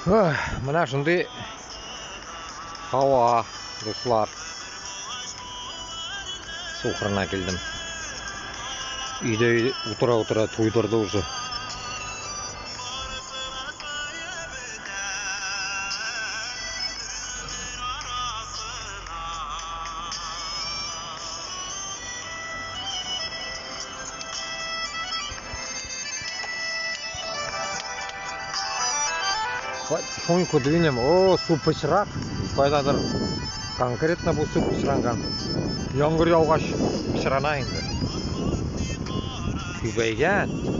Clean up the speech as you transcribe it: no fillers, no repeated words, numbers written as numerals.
Менә шундый һава, дуслар. Су кырына килдем. Өйдә утыра-утыра туйдырды уже. Потихоньку двинем. О, су пычрак. Кайдадыр конкретно бу су пычранган. Яңгыр яугач пычрана инде. Күбәйгән.